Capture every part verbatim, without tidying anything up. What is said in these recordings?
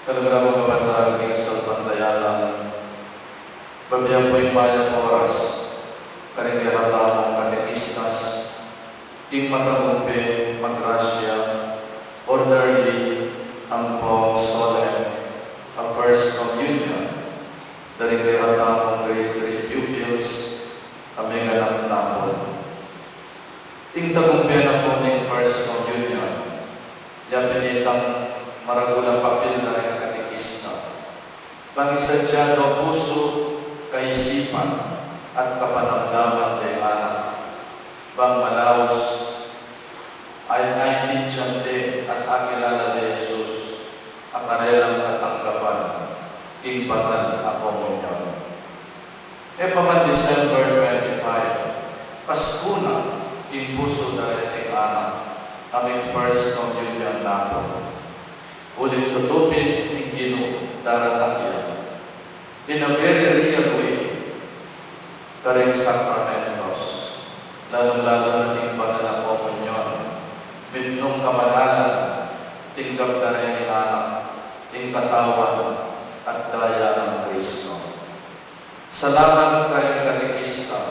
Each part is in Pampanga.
Kaluguran kung kapatad king kasalpantayanan, babie pu ing mayap a oras karing kekatamung katekistas king matagumping, magrasya, orderly, ampong solemn a First Communion da ring kekatamung grade three pupils a meganap napun. Ing tagumping na pu ning First Communion, ya pin itang maragul a papil na ring katekista, bang isadia do pusu, kaisipan, at kapanamdaman deng anak, bang malaus a aintindian de at akilala de Jesus a karelang katanggapan king banal a komunyon. E pa man December twenty-five, Pasku na king pusu da reting anak a mig First Communion na pu. Uling tutu pin ing Ginu daratang ya in a very real way karing sakramentos, lalung-lalu na king banal a komunyon, mitmung kabanalan, tinggap da reng anak ing katawan at daya nang Kristo. Salamat karing katekista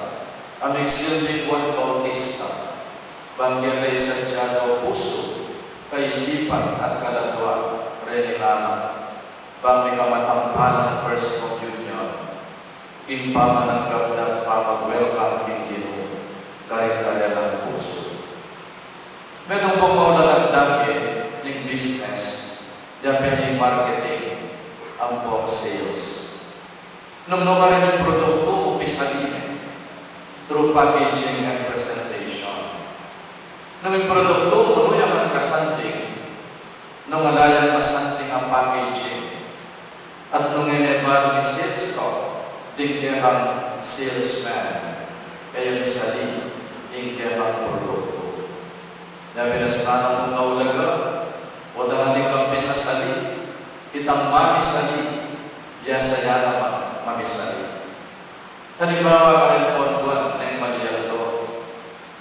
a migsilbing Juan Bautista, bang keta isadia do pusu, kaisipan at kaladua reng anak, bang mikamatampalang First Communion king pamananggap dang pamag-welcome king Ginu karing karelang pusu. Metung pung maulagang dake ning business, ya pin ing marketing ampong sales. Nung nukarin ing produktu mu, pisali ne through packaging and presentation. Nung ing produktu mu nu ya man kasanting, nung ala yang kasanting a packaging, at nung e ne balu ing sales talk ding kekang salesman, e ya misali ing kekang produktu. Nya, binastan na kung kaulaga, o dang ating kang pisasali, itang mamisali, biasa ya namang mamisali. Halimbawa, karing ponduan neng malian do,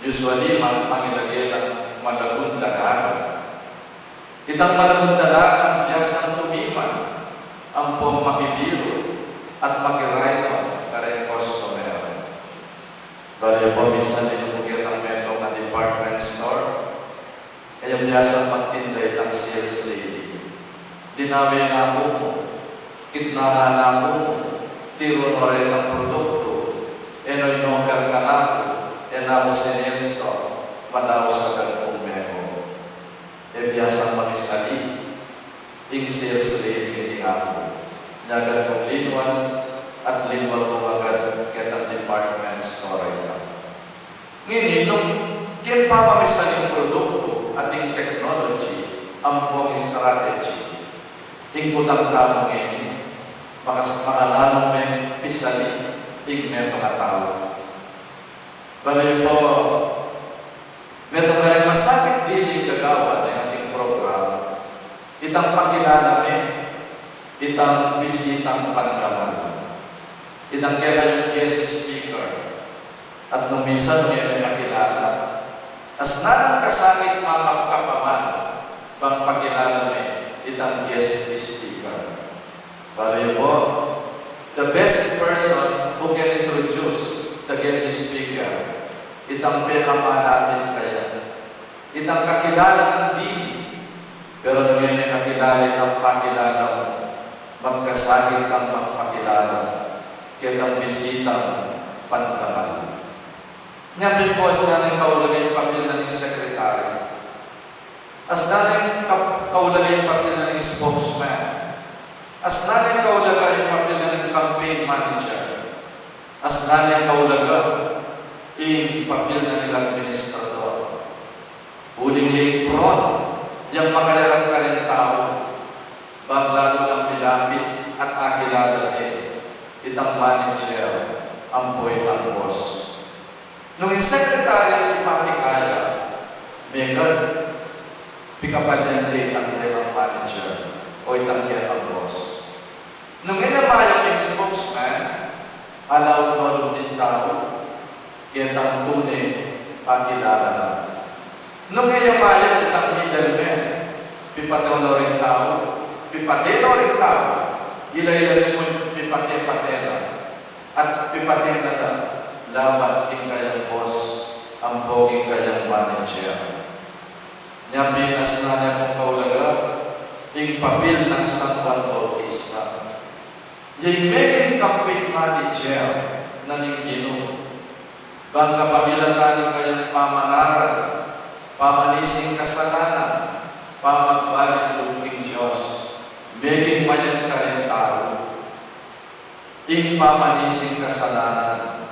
usually, ma-, mangilagelang malagun dalaga. Itang malagun dalaga, biasang tumiman ampong makibiru at makiraynon kareng customer. Balu yu pu, minsan nung ketang metung a department store, e ya biasang magtinda itang sales lady. Dinawe na ku mu, kitnaan na ku mu, tiru no retang produktu, e no in-offer kanaku, e na ku sinales to, malaus a gantung meko. E biasang mamisali ing sales lady ning aku. Nya agad kung linuan at linuan ku agad ketang department store a ita. Ngeni, nung keng pamamisali ing produktu at ing technology ampong strategy, ing kutang tamu ngeni, makas-, makalalu meng pisali ing metung a tau. Balu yu pu, metung karing masakit diling gagawan ning ating program, itang pakilala me itang bisitang pandamal, itang kekayung guest speaker, at nung minsan e ne kakilala, asna nang kasakit makapkapaman bang pakilala me itang guest speaker. Balu yu pu, the best person who can introduce the guest speaker, itang pekamalapit kaya, itang kakilala nang dili, pero nung e ne kakilala itang pakilala mu, magkasakit kang magpakilala ketang bisitang pandamal. Nya pin pu, asna neng kaulaga ing papil na ning secretary. Asna neng ka-, kaulaga ing papil na ning spokesman. Asna neng kaulaga ing papil na ning campaign manager. Asna neng kaulaga ing papil na ning administrador. Uling ing front, yang makayarap karing tau, bang lalu lang milapit at akilala ne itang manager ampo itang boss. Nung ing secretary ing ipapikaya, mekad pikapalian de itang kekang manager o itang kekang boss. Nung e ya mayap ing spokesman, alaut no lub ning tau ketang tune pakilala na. Nung e ya mayap itang middleman, pipatau no ring tau Pipate na ring tau, ila-ila mismu pipate-pate na, at pipate na la laban king kayang boss, ampo king kayang manager. Nya pin, asnan ne pung kaulaga ing papil nang San Juan Bautista. Ya ing meging campaign manager na ning Ginu. Bang kapamilatan ning kayang pamangaral, pamanising kasalanan, pamagbalik lub king Dios, meging mayan karing tau ing pamanising kasalanan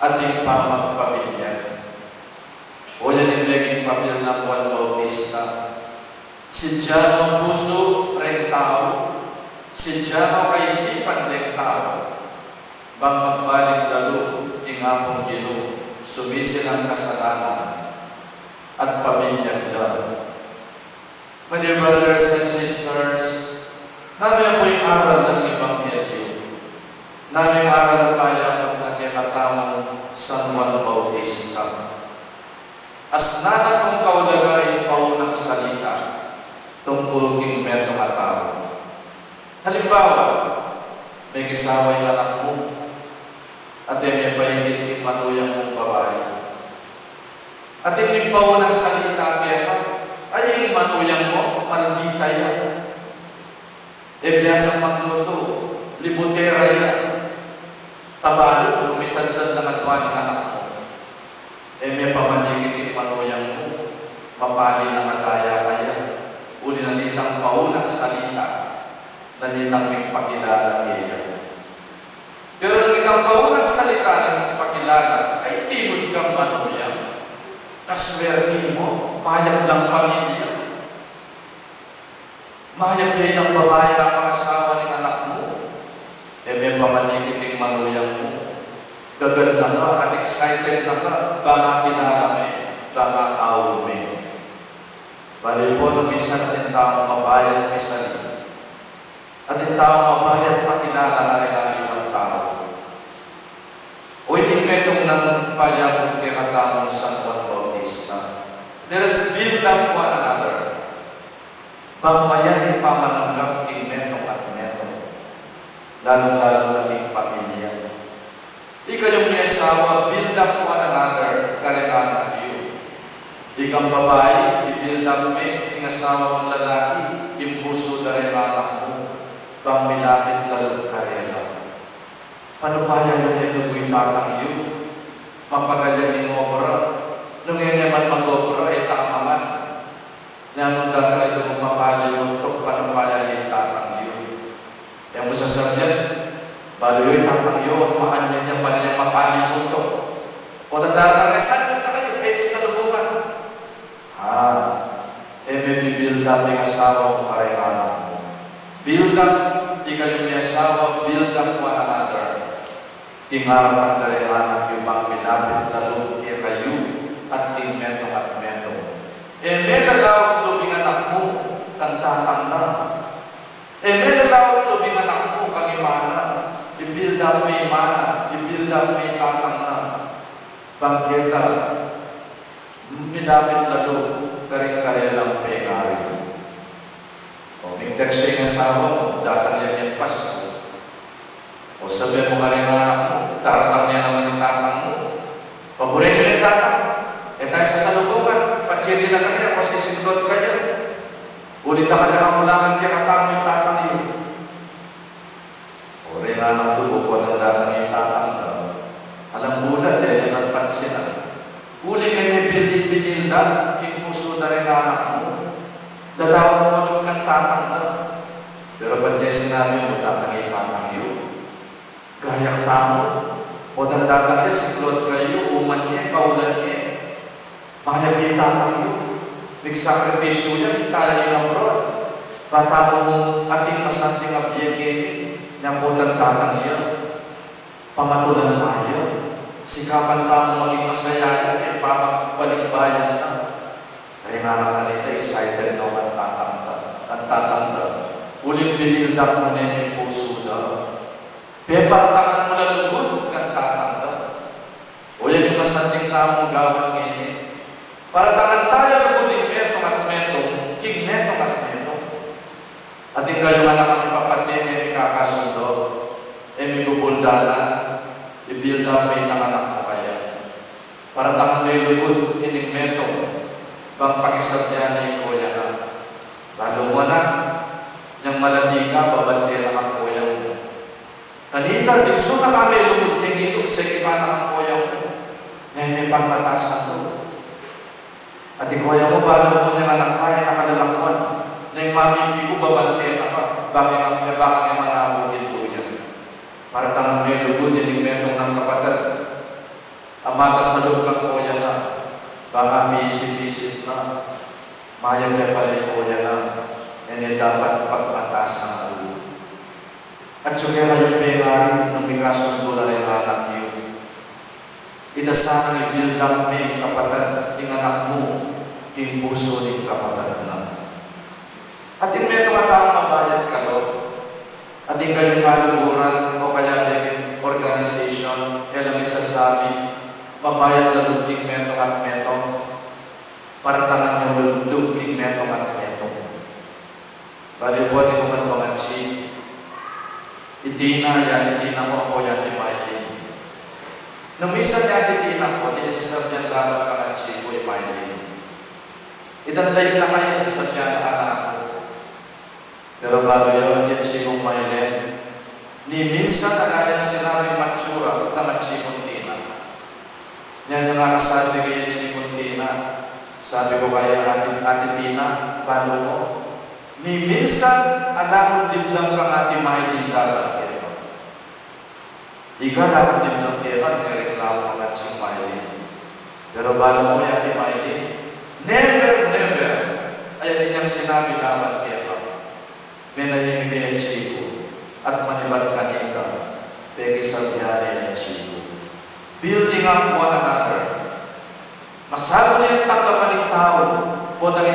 at ing pamagpabinyag. O yan ing meging papil nang Juan Bautista. Sidya no pusu reng tau, sidya no kaisipan reng tau, bang magbalik la lub king Apung Ginu, sumisilang kasalanan at pabinyag la. My dear brothers and sisters, nanu ya pu ing aral ning Ebanghelyo? Nanu ing aral a payabut na kekatamung San Juan Bautista? Asnan na pung kaulaga ing paunang salita tungkul king metung a tau. Halimbawa, mekisawa ing anak mu, at e me pa ikit ing manuyang mung babai. At ing migpaunang salita keka, ay, ing manuyang mu, maldita ya. E biasang maglutu, libutera ya. Tabalu, misadsad na ngan ning anak mu. E me pa man ikit ing manuyang mu, mapali na kadaya kaya. Uli na nitang paunang salita, na nitang migpakilala keya. Pero nung itang paunang salita na migpakilala, ay, tinud kang manuyang. Kaswerti mu, mayap lang pamilya. Mayap ya itang babai a pangasawa ning anak mu. E me pa man ikit ing manuyang mu, gaganda ka at excited na ka, bang akilala me, bang akaul me. Bale pu, nung minsan atin tamu mabayat misali, atin tamu mabayat pakilala kareng aliwang tau. O, iting metung nang payabut kekatamung San Juan Bautista. Let us build up one another. Bang mayan ing pamananggap king metung at metung, lalung-lalu na king pamilya. Ikayung miasawa, build up one another kareng anak yu. Ikang babai, i-build up me ing asawa mung lalaki, ing pusu da reng anak mu, bang milapit la lub karela. Panupaya yu ne dugu ing tatang yu, mapagal ya ing obra, nung e ne man mag-obra, e tama man. Nanu, datang ya dugu mapali buntuk, panupaya yu ing tatang yu. E mu sasabyan, balu yu ing tatang yu, makanyan ya, pane yang mapali buntuk. O, datang ya, saan na kayu? E, sasalubungan. Ah, e me bi-build up ing asawa mu kareng anak mu. Build up, ikayung miasawa, build up one another. King arapan da reng anak yu bang milapit la lub kekayu at king metung at metung. E me lalaut lub ing anak mu kang tatang na. E me lalaut lub ing anak mu kang ima na. I-build up me ima na, i-build up me i tatang na. Bang keta milapit la lub karing karelang pengari. O, ming-text ya ing asawa mu, datang ya king Pasku. O, sabi mu kareng anak mu, daratang ya naman ing tatang mu. Pabure yu ing tatang. E tayu sasalubungan, patse rin na kami, o, sisiklod kayu. Uling dakal ya kakulangan kekatamu ing tatang yu. O, reng anak, dugu pu nang datang ing tatang da, alang bulat, e ne nang pansinan. Uling e ne bini-binilda king pusu da reng anak mu. Lalawan mu lub kang tatang da. Pero patse sinabi mu, datang ing tatang yu. Gayak tamu, o, datang ya, siklod kayu, uman ne, kaulan ne. Mayap ya i tatang yu. Migsakripisyu ya, minta ya king abroad. Ba tamu ating masanting a bie keni, nya pu tang tatang ya. Pamatulan taya. Sikapan tamung maging masayayan, e pamagbalikbayan na. Reng anak, kanita excited no kang tatang da, kang tatang da. Uling binilda mu ne ing pusu da. Pepartangan mu la lugud kang tatang da. O, yan ing masanting tamung gawan ngeni. Paratangan taya lugud ing metung at metung king metung at metung. Ating Kayang anak a mipapate, e mikakasundo, e mibubuldanan, i-build up me itang anak mu kaya. Para tang melugud ining metung, bang pakisabyan ne i koya na, "Balu mu, anak, nyang malati ka, babante na kang koya mu." Kanita, ding suna ka melugud keng ilug, sekipan na kang koya mu, neng mipagmatasan to. At i koya mu, "Balu mu, nyang anak ka, e na ka lalakwan. Neng mamipi ku, babante na ka, bang e, bang e manabut ing duyan." Para tang melugud ining metung nang kapatad a matasalub kang koya na, bang miisip-isip na, mayap ya pala i koya na, e ne dapat pagmatasan. At sugera yung pengari nung mikasundo la ring anak yu. Ita sana i-build up me, kapatad, ing anak mu king pusu ning kapatad na. Atin metung a taung mabayat kalub, atin kayung kaluguran o kaya beging organization, e la misasabi, mabayat la lub king metung at metung, para tang anyung lub king metung at metung. Bale, pwede ku ngan pangatsi i Tina, ya i Tina ku, o ya i Maylin. Nung minsan ya i Tina ku, atin yang sasabyan, labat pangatsi ku i Maylin. Itang daig na kaya sasabyan na anak ku. Pero balu yu, ya i atsi kung Maylin, ni minsan ala yang sinabing matsura itang atsi kung Tina. Inya, inya nga kasabi ke i atsi kung Tina, sabi ku kaya, "Ate, Ate Tina, balu mu, ni minsan ala kung dimdam kang Ate Maylin laban keka. Ika la kung dimdam keka," ngereklamo nang atsi kung Maylin. "Pero balu mu, Ate Maylin, never, never a atin yang sinabi laban keka. Menahimik ya i atsi ku, at manibat kanita, pekisabyan ne i atsi ku." Building up one another. Masalu ne yang tanggapan ning tau, potang